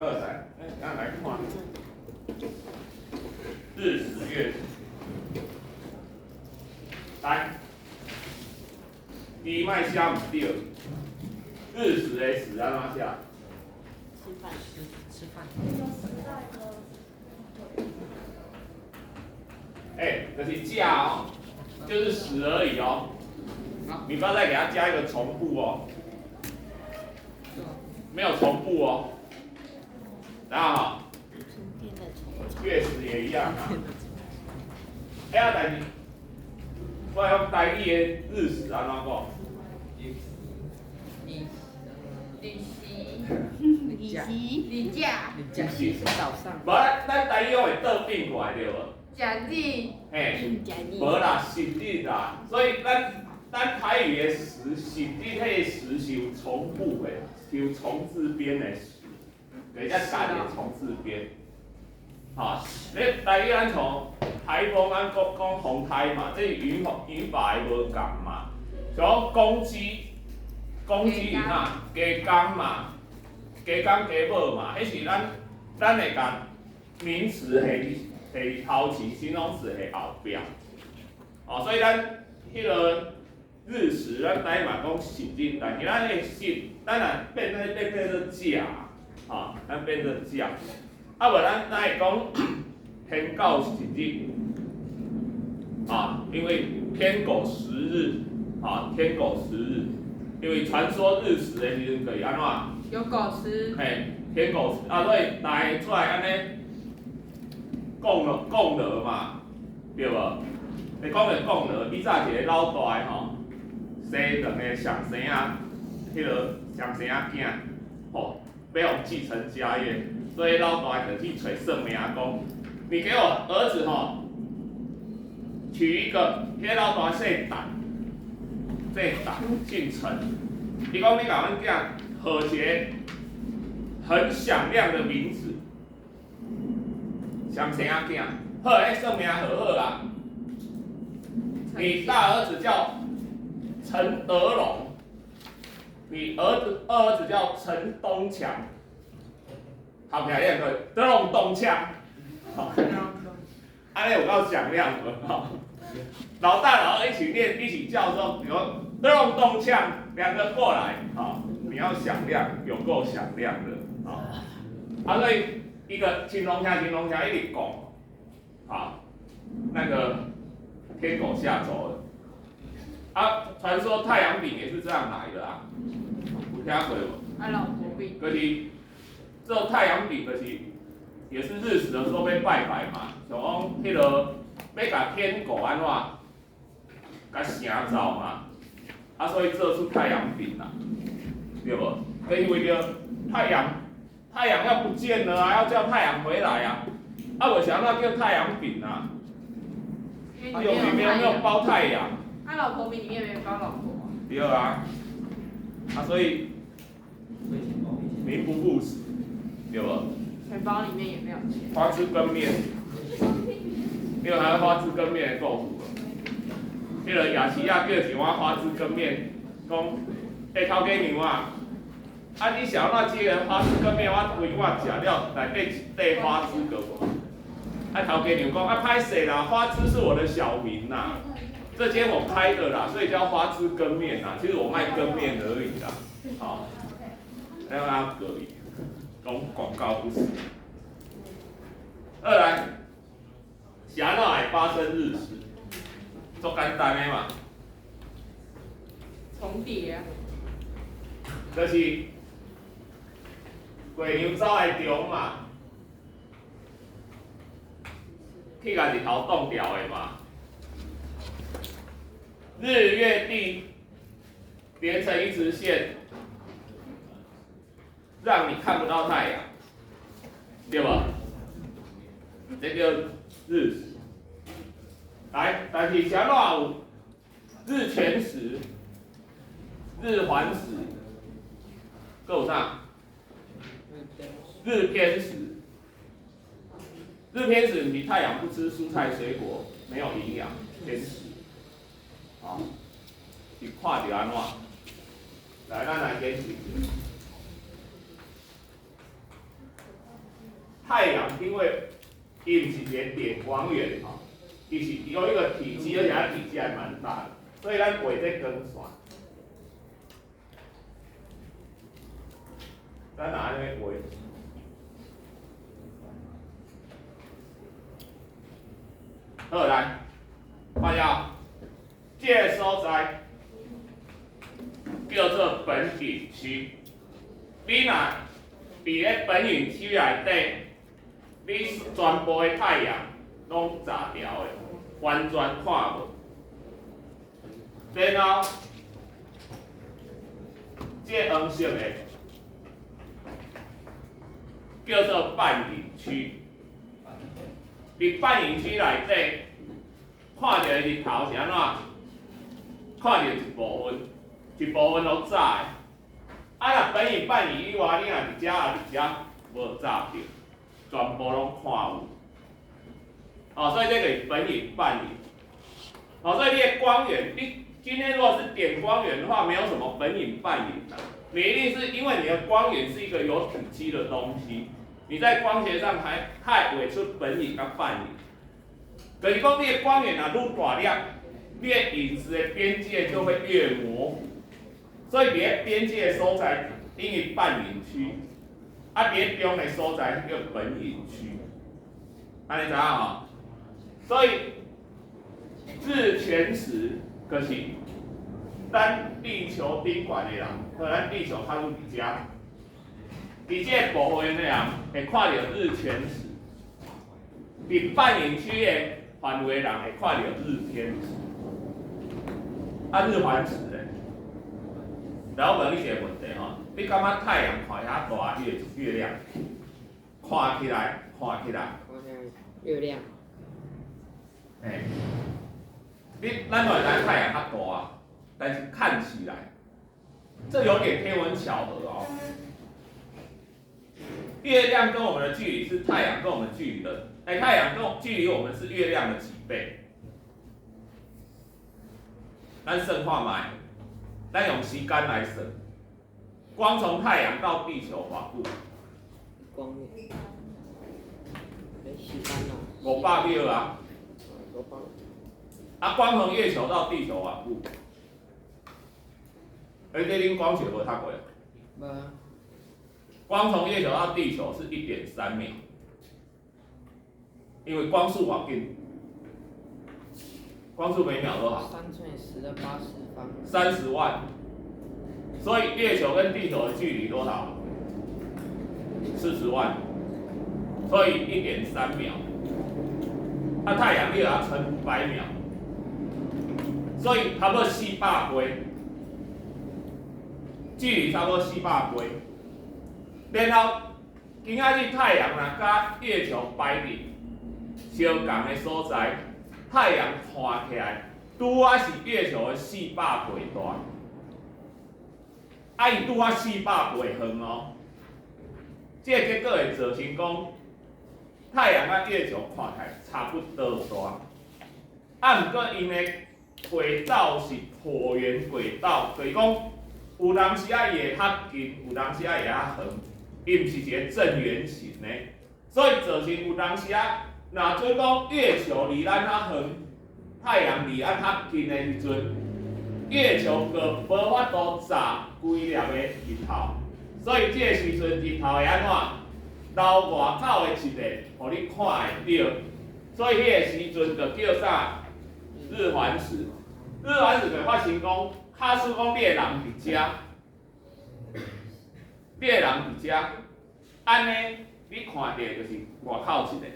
好来，咱來看日食月食。來，伊莫寫毋對，日食的食按怎寫？吃飯吃吃飯。欸，就是食哦，就是食而已哦。你不要再給他加一個重部哦，沒有重部哦。大家好，月食也一樣啊。欸啊，但是我用台語的日食按怎講？日日時，日時，日食，日時是早上。無，咱台語攏會倒變過來對無？食日。嘿，無啦，食日啦，所以咱台語的食，食日彼个食是有重部的，是有蟲字邊的食，等下加一個蟲字邊。吼，你台語咱從颱風，咱講講風颱嘛，這是語法語法的無仝嘛。像公雞，公雞是啥？雞公嘛，雞公雞母嘛，彼是咱會共名詞下頭前，形容詞下後壁。哦，所以咱彼个日食，咱台語嘛講食日，但是咱的食，咱若變做食，吼，咱變做食。啊無咱會講天狗食日，啊，因為天狗食日，啊，天狗食日，因為傳說日食的時陣就是按怎？有狗吃。嘿，天狗食，啊，所以逐家出來按呢，講落講落嘛，對無？你講著講落，以早一個老大的吼，生兩个上生仔，彼个上生仔囝，吼，欲予繼承家業，所以老大就去揣算命講，你給我兒子吼，取一個，彼个老大姓陳，姓陳，姓陳，伊講你共阮囝號一個很響亮的名字，上生仔囝，好，彼算命號好啦。你大兒子叫陳德龍，你兒子二兒子叫陳東強，好起來兩個德龍東強，好，按呢有夠響亮的吼。老大老二一起念一起叫說，比如德龍東強，兩個過來，好，你要響亮，有夠響亮的，啊，啊所以一個青龍聲青龍聲一直講，好，那個天狗嚇走了，啊，傳說太陽餅也是這樣來的啊，有聽過無？啊，老婆餅。就是做太陽餅，就是也是日食的時候欲拜拜嘛，像講彼个欲共天狗按怎，共嚇走嘛，啊，所以做出太陽餅啦，對無？就是為著太陽，太陽要不見了啊，要叫太陽回來啊，啊，無是按怎叫太陽餅啊？啊，用裡面沒有包太陽。啊，老婆餅裡面沒有包老婆。對啊，啊，所以名不副實，對無？錢包裡面也沒有錢。花枝羹麵，你有還花枝羹麵的故事無？彼个夜市仔叫一碗花枝羹麵，講，欸，頭家娘啊，啊你是按怎這个花枝羹麵？我規碗食了，內底一塊花枝閣無？啊，頭家娘講，啊歹勢啦，花枝是我的小名啦，這間我開的啦，所以叫花枝羹麵啦。其實我賣羹麵而已啦，好，讓他可以講廣告不實。二來，是按怎會發生日食？足簡單的嘛。重疊啊。就是月亮走來中嘛，去共日頭擋掉的嘛。日月地連成一直線，讓你看不到太陽，對無？這叫日食。來，但是啥物有日全食、日環食，閣有啥？日偏食。日偏食，你太陽不吃蔬菜水果，沒有營養，偏食。好，是看著按怎？來，咱來練習。太陽因為伊毋是一個點光源吼，伊是有一個體積，而且它體積還蠻大的，所以咱畫這光線。咱拿按呢畫。好，來，看下，這個所在叫做本影區。你若佇咧本影區內底，你全部的太陽攏遮掉的，完全看無。然後，這個黃色的叫做半影區。佇半影區內底，看著的日頭是按怎？看著一部分，一部分攏遮的。啊，若本影半影以外，你若佇遮啊佇遮無遮著，全部攏看有。哦，所以這個是本影半影。哦，所以你的光源，你今天如果是點光源的話，沒有什麼本影半影的，你一定是因為你的光源是一個有體積的東西，你在光學上還還畫出本影佮半影。就是講你的光源若愈大粒，你的影子的邊界就會越模糊。所以佇咧邊界的所在等於半影區，啊，佇咧中的所在叫本影區，按呢知影吼？所以日全食就是咱地球頂懸的人，和咱地球較佇遮，佇這個部分的人會看著日全食，佇半影區的範圍的人會看著日偏食，啊，日環食咧。來，我問你一個問題吼，你感覺太陽看遐大，月月亮看起來，看起來，月亮。欸，你咱嘛會知太陽較大，但是看起來，這有點天文巧合哦。月亮跟我們的距離是太陽跟我們距離的，欸，太陽跟距離我們是月亮的幾倍？咱算看覓。咱用時間來算，光從太陽到地球偌久？光年。欸，時間哦。500秒啊。啊，光從月球到地球偌久？欸，這恁光學無讀過？無。光從月球到地球是1.3秒，因為光速偌緊。光速每秒多少？3乘以10的8次方。30萬。所以月球跟地球的距離多少？40萬。所以1.3秒。啊，太陽你要乘500秒，所以差不多400倍，距離差不多400倍。然後今仔日太陽若佮月球擺佇相仝的所在。太陽看起來拄仔是月球的400倍大，啊，伊拄仔400倍遠哦。這個結果會造成講，太陽佮月球看起來差不多大，啊，毋過𪜶的軌道是橢圓軌道，就是講有當時仔伊會較近，有當時仔會較遠，伊毋是一個正圓形的，所以造成有當時仔。若做講月球離咱較遠，太陽離咱較近的時陣，月球閣無法度照規粒的日頭，所以這個時陣日頭會按怎？留外口的一個，予你看會著。所以彼個時陣就叫啥？日環食。日環食就發生講，假使講你的人佇遮，你的人佇遮，按呢你看著就是外口一個。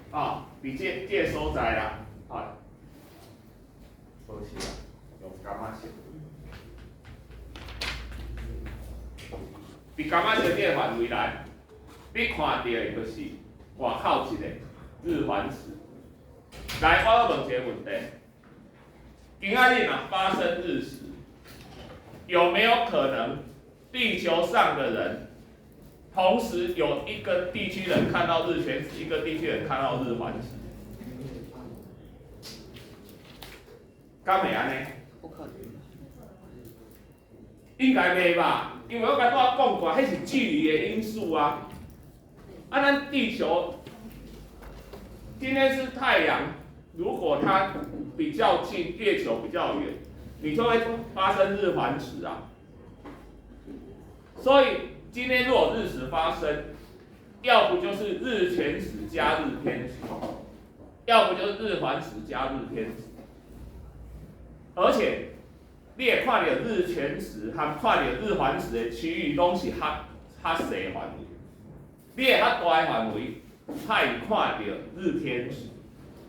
哦，佇這個所在啦，哦，無是啦，用柑仔色。佇柑仔色這個範圍內，你看著的就是外口一個日環食。來，我閣問一個問題：今仔日若發生日食，有沒有可能地球上的人同時有一個地區人看到日全食，一個地區人看到日環食？敢會按呢？不可能。應該袂吧？因為我剛拄仔講過，彼是距離的因素啊。啊，咱地球今天是太陽，如果它比較近，月球比較遠，你就會發生日環食啊。所以今天如果日食發生，要不就是日全食加日偏食，要不就是日環食加日偏食。而且你會看著日全食和看著日環食的區域，攏是較較細範圍。你會較大的範圍，較會看著日偏食。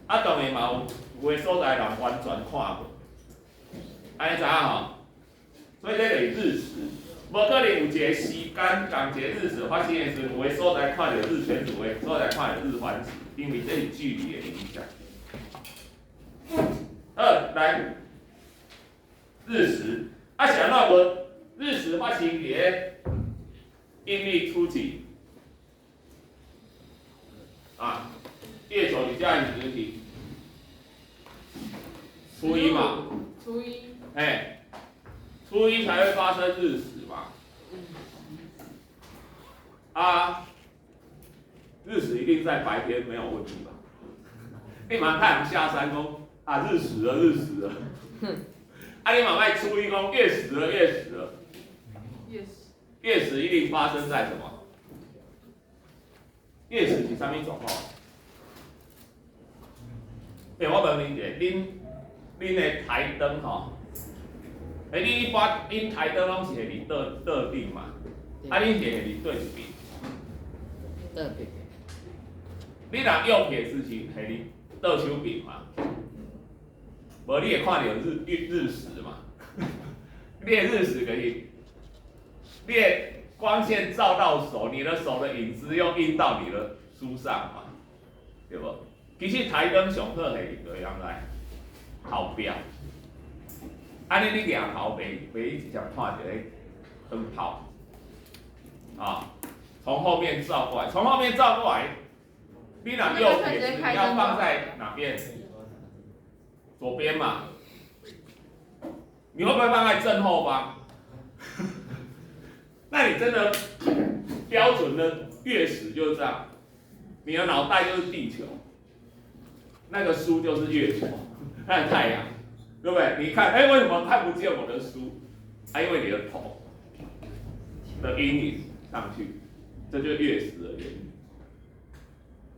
啊，當然嘛有有的所在人完全看無，按呢知影吼？所以這就是日食，無可能有一個時間仝一個日食發生的時陣，有的所在看著日全食，有的所在看著日環食，因為這是距離的影響。好，來日食，啊是按怎無？日食發生佇咧陰曆初幾？啊，月球佇遮是日期？初一嘛。初一。哎，初一才會發生日食嘛。啊，日食一定在白天沒有問題吧？你嘛太陽下山講啊，日食了，日食了。啊，你嘛莫初一講月食了，月食了。月食。月食一定發生在什麼？月食是啥物狀況？欸，我問恁一下，恁的台燈吼，欸，你一般恁台燈攏是會佇桌桌頂嘛？啊，恁是會佇佗一邊？倒邊。你若右撇子是會佇倒手邊嘛？無你會看著日日日食嘛？你的日食就是，你的光線照到手，你的手的影子又映到你的書上嘛，對無？其實台燈上好係佇佗樣來後壁，按呢你舉頭袂袂直接看著彼燈泡，啊，從後面照過來，從後面照過來，你若右撇子，你要放在哪邊？左邊嘛。你會不會放在正後方？那你真的標準的月食就是這樣，你的腦袋就是地球，那個書就是月球，那個太陽，對不對？你看，哎，為什麼看不見我的書？啊，因為你的頭的陰影上去，這就是月食的原因。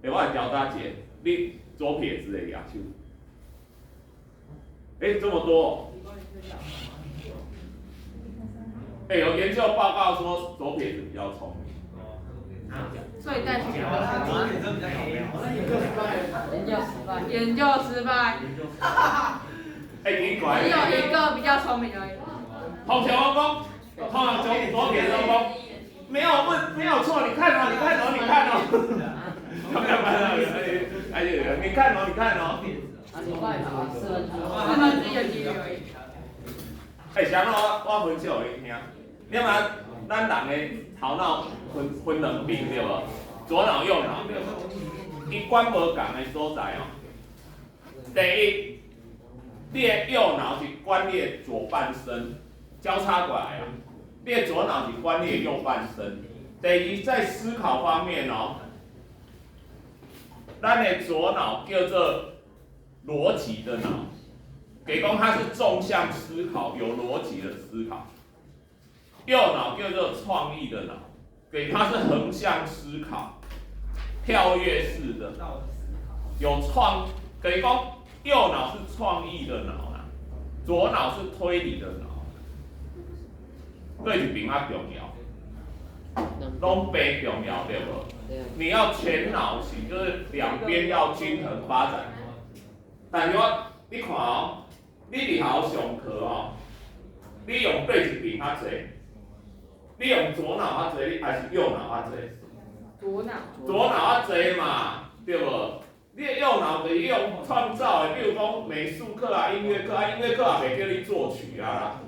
欸，我來調查一下，你左撇子的舉手。欸，這麼多。欸，有研究報告說左撇子比較聰明。所以帶去研究失敗。研究失敗。欸，奇怪。只有一個比較聰明而已。通常我講，通常左左撇子講，沒有問，沒有錯，你看哦，你看哦，你看哦。沒有沒有，哎哎，你看哦，你看哦。四分之一的幾率而已。欸，是按怎我分析予你聽。你知咱人的頭腦分分兩邊對無？左腦右腦對無？伊管無仝的所在哦。第一，你的右腦是管你的左半身，交叉過來啊。你的左腦是管你的右半身。第二，在思考方面哦，咱的左腦叫做邏輯的腦，給講它是縱向思考，有邏輯的思考。右腦叫做創意的腦，給它是橫向思考，跳躍式的，有創，給講右腦是創意的腦啦，左腦是推理的腦，佗一邊較重要？攏白重要對無？你要全腦型，就是兩邊要均衡發展。但是我，你看哦，你佇學校上課哦，你用佗一邊較濟？你用左腦較濟，你還是右腦較濟？左腦。左腦較濟嘛，對無？你的右腦就是用創造的，比如講美術課啊、音樂課啊，音樂課也袂叫你作曲啊啦，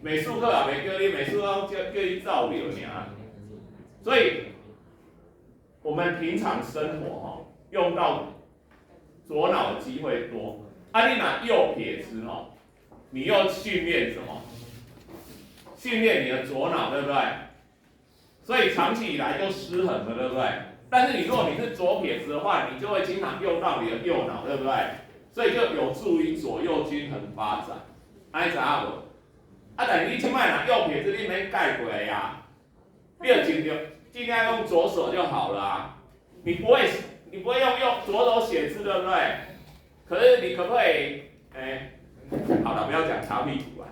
美術課也袂叫你，美術課叫叫你造庙爾。所以，我們平常生活吼，用到左腦的機會多。啊，你若右撇子吼，你又訓練什麼？訓練你的左腦，對不對？所以長期以來就失衡了，對不對？但是你如果你是左撇子的話，你就會經常用到你的右腦，對不對？所以就有助於左右均衡發展。按呢知影無？啊，但是你這擺若右撇子，你免改過來呀，你就盡量盡量用左手就好了啊。你不會用左手寫字，對不對？可是你可不可以？欸，好了，不要講擦屁股啊。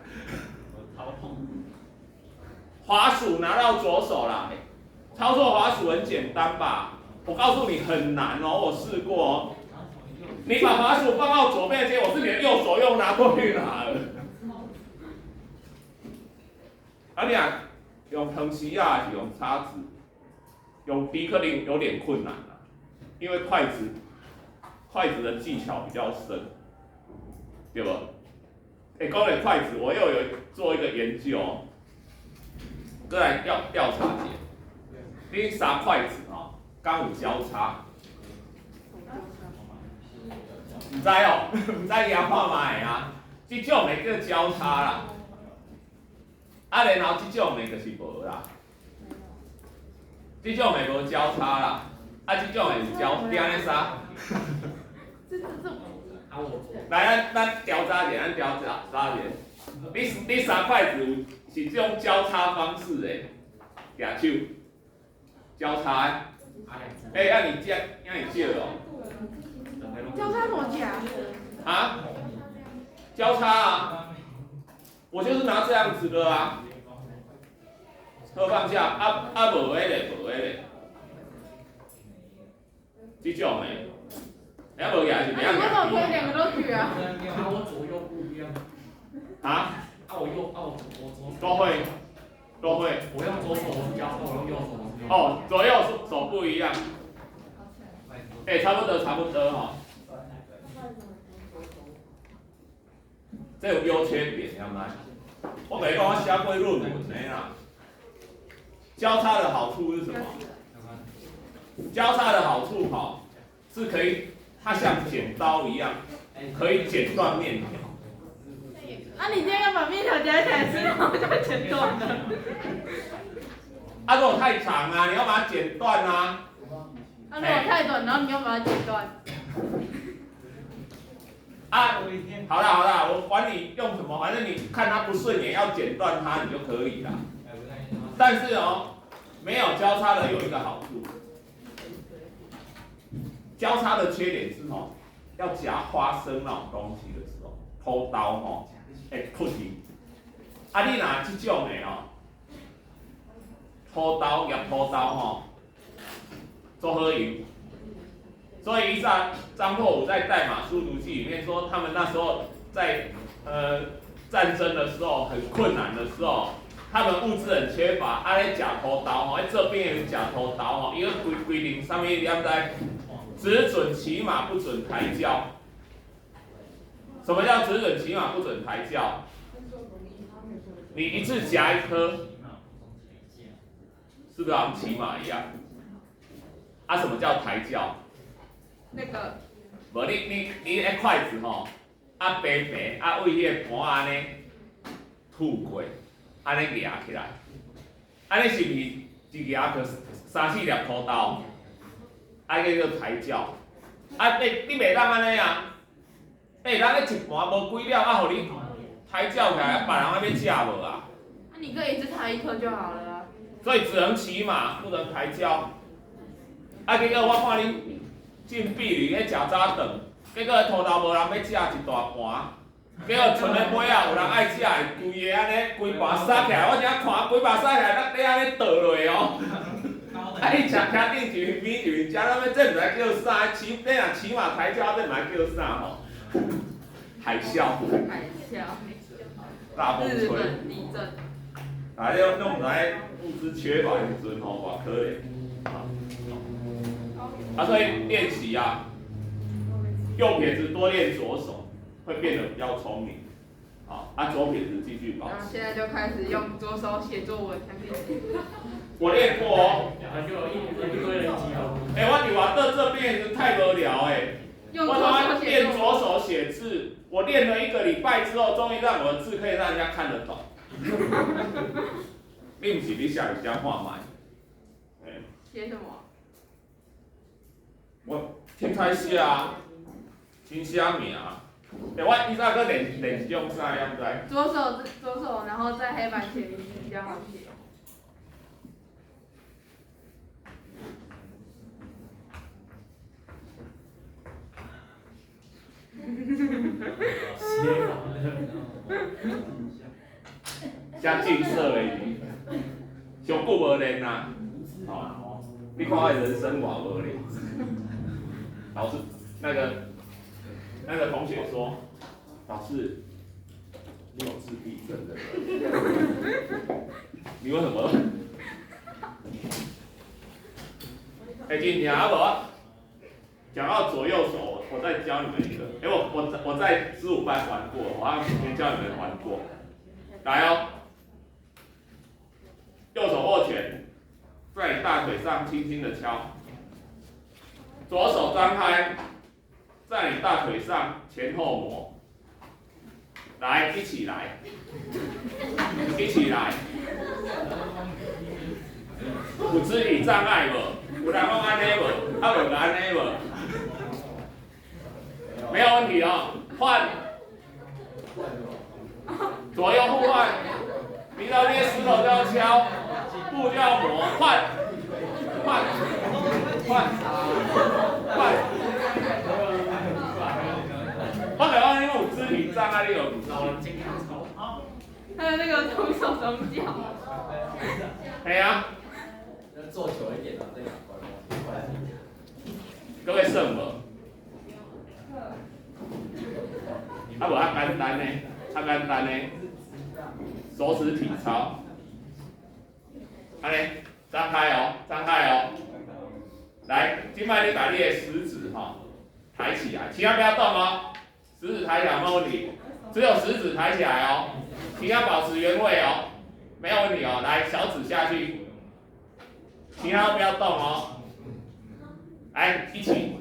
滑鼠拿到左手啦，操作滑鼠很簡單吧？我告訴你很難哦，我試過哦。你把滑鼠放到左邊，結果是你的右手又拿過去拿了。啊，你啊，用湯匙啊，還是用叉子？用迪克林有點困難啊，因為筷子的技巧比較深，對不？欸，講到筷子，我又有做一個研究，過來調查一下，你三筷子哦，敢有交叉？毋知哦，毋知驗看覓啊？這種的叫交叉啦，啊，然後這種的就是無啦，這種的無交叉啦，啊，這種的有交，你按呢啥？來，咱調查一下，咱調查一下。你三筷子有是這種交叉方式的，舉手，交叉的。欸，啊你這，啊你少哦。交叉怎麼夾？啊？交叉啊！我就是拿這樣子的啊。好放下，啊啊無的咧，無的咧。這種的，欸無舉是袂曉你為什麼可以兩個都舉啊？啊，我左右不一樣。啊？啊，我右，啊我我左手。都會，都會。我用左手我是交叉，我用右手我是。哦，左右手不一樣。欸，差不多，差不多吼。這有優缺點，曉無？我共你講，我寫過論文的啦。交叉的好處是什麼？交叉的好處吼，是可以，它像剪刀一樣，可以剪斷麵條。啊，你今天要把麵條夾起來吃，然後就剪斷了。啊，如果太長啊，你要把它剪斷啊。啊，如果太短，然後你要把它剪斷。啊，好啦好啦，我管你用什麼，反正你看它不順眼，要剪斷它，你就可以啦。但是哦，沒有交叉的有一個好處，交叉的缺點是哦，要夾花生那種東西的時候，土豆吼會出去。啊，你若這種的哦，土豆夾土豆吼，做好用。所以，張張若武在《代碼速讀記》裡面說，他們那時候在戰爭的時候很困難的時候，他們物資很缺乏，啊咧食土豆吼，咧做兵的食土豆吼，伊個規定啥物你知毋知？只准騎馬，不准抬轎。什麼叫只准騎馬，不准抬轎？你一次夾一顆，是不是好像騎馬一樣？啊，什麼叫抬轎？那個。無你彼筷子吼，啊白白啊為彼個盤按呢吐過，按呢舉起來，按呢是毋是一舉就三四粒土豆？啊，叫做抬轎。啊，你袂當按呢啊？欸，人咧一盤無幾粒，啊，予你抬轎起來，別人愛欲食無啊？那你可以一次抬一顆就好了啊。所以只能騎馬，不能抬轎。啊，結果我看恁進比里咧食早頓，結果土豆無人欲食一大盤，結果賰咧尾仔有人愛食的，規个按呢，規盤撒起來，我正看規盤撒起來，咱咧按呢倒落哦。啊！伊食徛頂一面一面食，咱欲這毋知叫啥？騎你若騎馬抬轎，這毋知叫啥吼？海嘯。海嘯。大風吹。日本地震。啊！你攏毋知物資缺乏的時陣吼，偌可憐。啊，所以練習啊，右撇子多練左手，會變得比較聰明。好，啊，左撇子繼續保持。現在就開始用左手寫作文。我練過哦。欸，我佇外島這邊是太無聊欸。我他媽練左手寫字，我練了一個禮拜之後，終於讓我的字可以讓人家看得懂。你毋是你寫佇遮看覓？写什么？我凊彩写啊，先写名。欸，我以前阁练练一种啥，你毋知？左手左手，然后在黑板写名字比较好写。写正色的字，上久无练啊，吼！你看我的人生偌无聊。老师，那个同学说，老师，你有自闭症的，你为什么？欸，真正啊无？讲到左右手，我再教你们一个。欸，我在15班玩过，我好像以前教你们玩过。来哦，右手握拳，在你大腿上轻轻的敲，左手张开，在你大腿上前后抹。来，一起来，一起来。有肢体障碍无？有人讲按呢无？啊无就按呢无？没有问题哦，换，左右互换，你到捏石头就要敲，布就要磨，换，换，换，换。我感觉你有肢体障碍，你有。还有那个同手同脚。系啊。要坐久一点啊，这个。各位算无？啊无较简单呢，较简单呢，手指体操，按呢，张开哦，张开哦，来，这摆你把你的食指吼抬起来，其他不要动哦，食指抬起来没问题，只有食指抬起来哦，其他保持原位哦，没有问题哦，来，小指下去，其他都不要动哦，来，一起。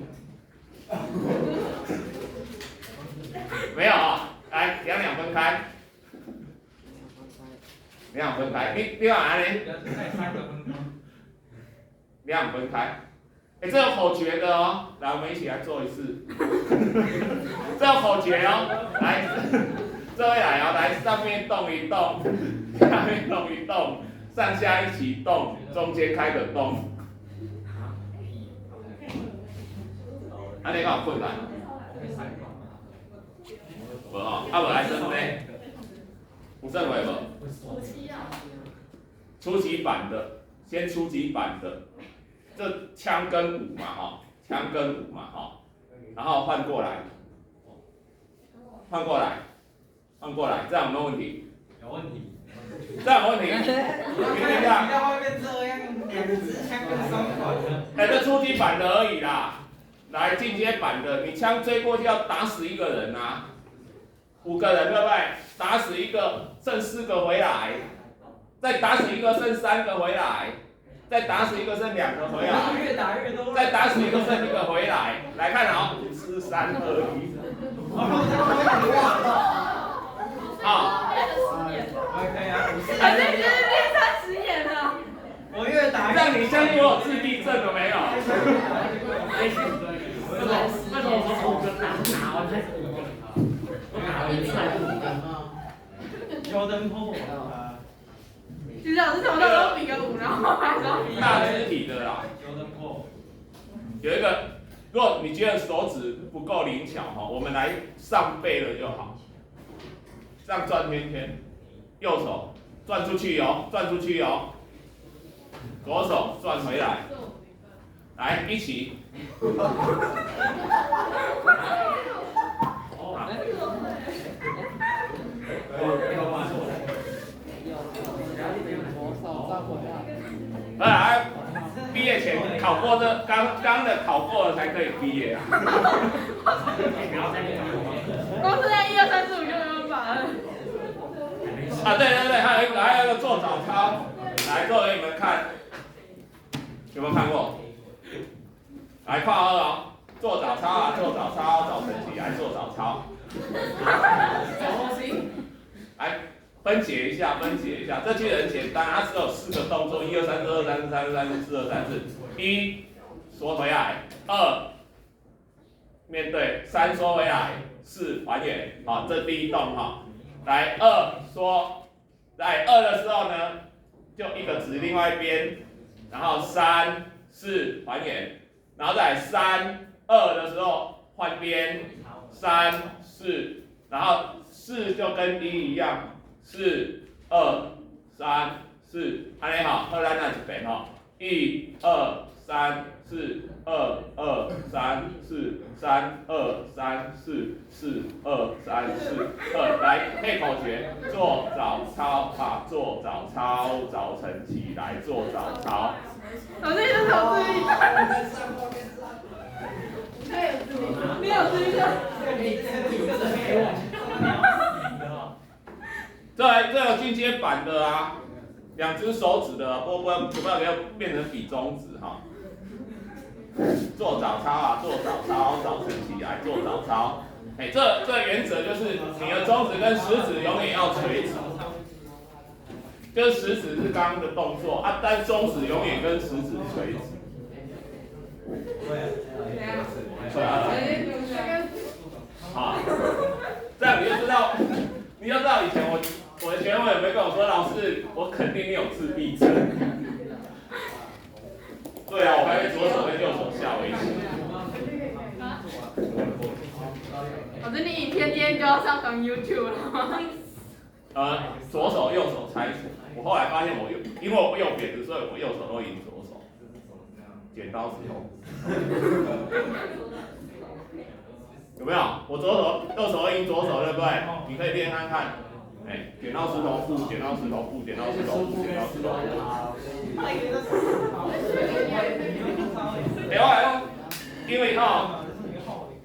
没有啊，来，两两分开，两两分开，你往哪里？两两分开，哎，这有口诀的哦，来，我们一起来做一次，这有口诀哦，来，这位来哦，来，上面动一动，下面动一动，上下一起动，中间开个洞。啊，你敢有困难？无吼，啊无来算呢？有算过无？初级版的，先初级版的，这枪跟舞嘛吼，枪跟舞嘛吼，然后换过来，换过来，换过来，这样有没有问题？有问题。这样有问题？你听一下。哎，这初级版的而已啦。来进阶版的，你枪追过去要打死一个人啊，5个人对不对？打死一个，剩4个回来，再打死一个，剩3个回来，再打死一个，剩2个回来，越打越多，再打死一个，剩1个回来。来看好，5、4、3、2、1。好。反正就是变30眼了。我越打越。让你相信我有自闭症了没有？为什么我5个打完才5个？我打了一次还是5个？有灯破。其实老师从头都比个5，然后还说比。大肢体的啦。有一个，如果你觉得手指不够灵巧哈，我们来上背了就好。这样转圈圈，右手转出去哦，转出去哦，左手转回来，来一起。来，毕业前考过这刚刚的考过了才可以毕业啊。光是在1、2、3、4、5就没办法了。啊，对对对，还有一个做早操，来做给你们看，有没有看过？来跨二哦，做早操啊，做早操，早晨起来做早操。来，分解一下，分解一下，這其實很簡單，它只有四個動作：一二三四，二三四，三三四，四二三四。一，縮回來；二，面對；三縮回來；四還原。好，這第一動哈。來，二縮，來二的時候呢，就一個指另外一邊，然後三四還原，然後再三二的時候換邊，三四，然後四就跟一一樣。四二三四，按呢吼，好，咱來一遍吼，一二三四，二二三四，三二三四，四二三四二，來配口訣，做早操啊，做早操，早晨起來做早操。老師，你是手自閉症。你有自閉症。這有進階版的啊，兩隻手指的，不要給它變成比中指哈。做早操啊，做早操，早晨起來做早操。哎，這原則就是你的中指跟食指永遠要垂直，就是食指是剛剛的動作啊，但中指永遠跟食指垂直。對啊。好，這樣你就知道，你就知道以前我。我的學生有沒有跟我說，老師，我肯定你有自閉症。對啊，我還會左手跟右手下圍棋。老師，你影片今天就要上傳 YouTube 了嗎？左手右手猜拳。我後來發現我右，因為我右撇子，所以我右手都贏左手。剪刀石頭。有沒有？我左手右手贏左手，對不對？你可以練看看。哎，剪刀石頭布，剪刀石頭布，剪刀石頭布，剪刀石頭布。欸，我來講，因為吼，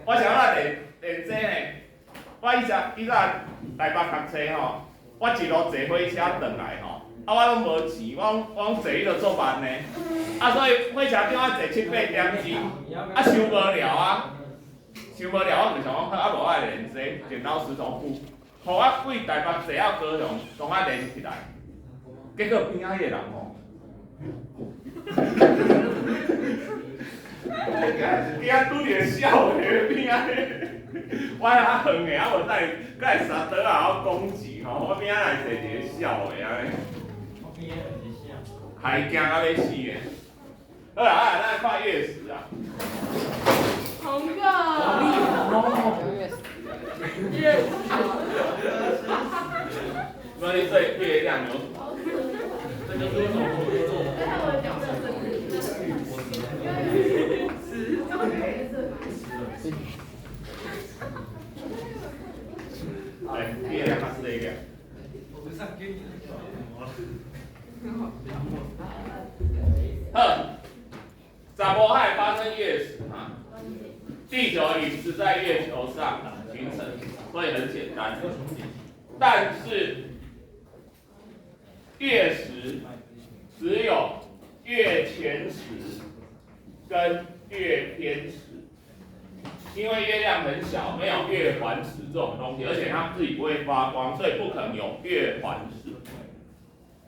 我想要練練這呢，我以前台北讀冊吼，我一路坐火車轉來吼，啊我攏無錢，我攏坐彼落足慢呢，啊所以火車頂我坐七八點鐘，啊傷無聊啊，傷無聊，我就想講，好啊無我來練這剪刀石頭布。予我對台北坐到高雄，將我連起來，結果邊仔彼個人吼，今仔拄著痟的邊仔，我遐遠的，啊無等伊，閣會三刀仔我攻擊吼，我邊仔來坐一個痟的按呢，害驚到欲死的。好啦，啊，咱來看月食啊。紅個。月食。那你對月亮有什麼？這就是為什麼我會做。對，月亮它是這個。好，15號發生月食哈，地球影子在月球上形成，所以很簡單。但是月食只有月全食跟月偏食，因為月亮很小，沒有月環食這種東西，而且它自己不會發光，所以不可能有月環食。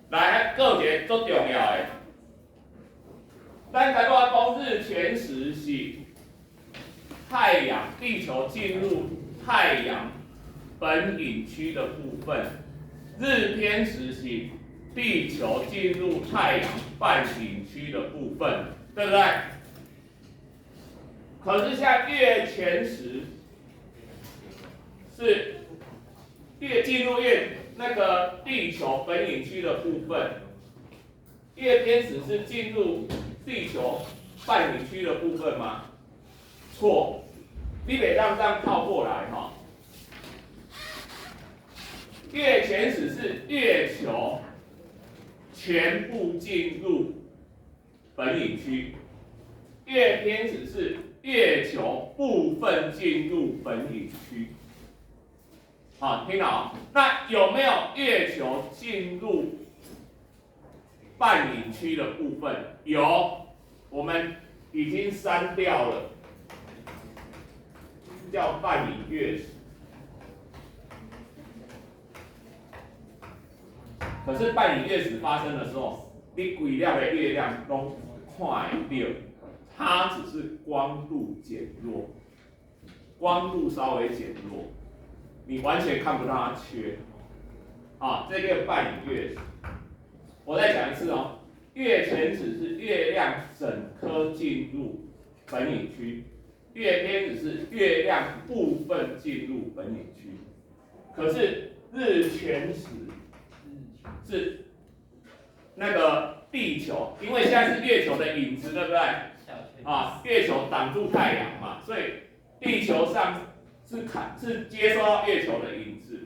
來，閣有一個足重要的，咱頭拄仔講日全食是太陽、地球進入太陽本影區的部分，日偏食是地球進入太陽半影區的部分，對不對？可是像月全食是月進入月那個地球本影區的部分，月偏食是進入地球半影區的部分嗎？錯，你袂當這樣套過來哈。月全食是月球全部進入本影區，月偏食是月球部分進入本影區。好，聽好，那有沒有月球進入半影區的部分？有，我們已經刪掉了，叫半影月食。可是半影月食發生的時候，你規粒的月亮攏看會到，它只是光度減弱，光度稍微減弱，你完全看不到它缺。啊，這個半影月食，我再講一次哦，月全食是月亮整顆進入本影區，月偏食是月亮部分進入本影區。可是日全食是那個地球，因為現在是月球的影子，對不對？啊，月球擋住太陽嘛，所以地球上是看是接收到月球的影子，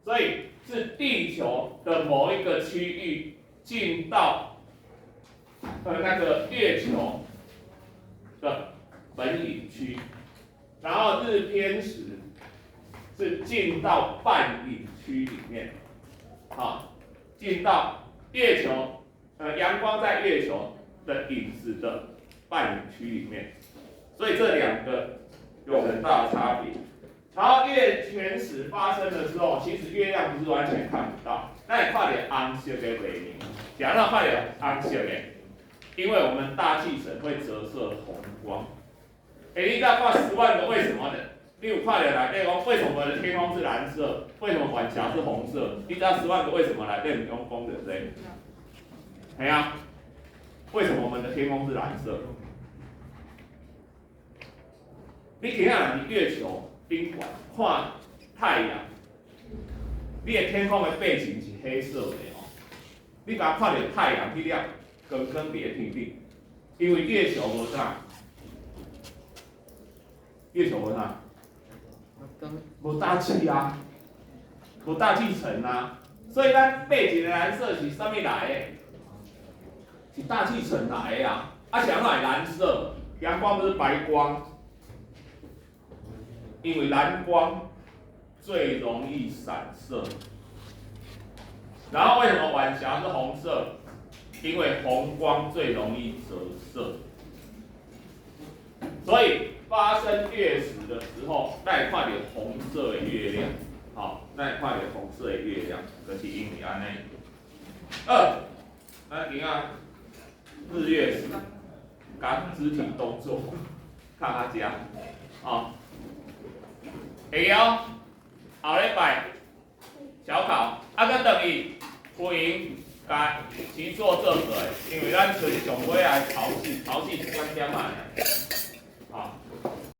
所以是地球的某一個區域進到那個月球的本影區，然後日偏食是進到半影區裡面，好，進到月球，陽光在月球的影子的半影區裡面，所以這兩個有很大的差別。然後月全食發生的時候，其實月亮不是完全看不到，那你看到紅色的月亮，怎樣看到紅色的？因為我們大氣層會折射紅光。欸，你在看十萬個為什麼的？你有看到內底講為什麼我們的天空是藍色？為什麼晚霞是紅色？你知道十萬個為什麼內底毋攏講著這個？係啊，為什麼我們的天空是藍色？你今仔若佇月球頂懸看太陽，你的天空的背景是黑色的哦，你敢看著太陽彼粒光光佇咧天頂，因為月球無啥，月球無啥，無大氣啊，無大氣層啊，所以咱背景的藍色是啥物來的？是大氣層來的啊，啊是按怎會藍色？陽光不是白光，因為藍光最容易散射。然後為什麼晚霞是紅色？因為紅光最容易折射。所以發生月食的時候，咱會看著紅色的月亮，好，咱會看著紅色的月亮，就是因為按呢。二，咱今仔日月食，共肢體動作，看較遮，哦，會曉，後禮拜小考，啊，閣轉去有閒共習作做過，因為咱賰上尾仔考試，考試一點點仔爾。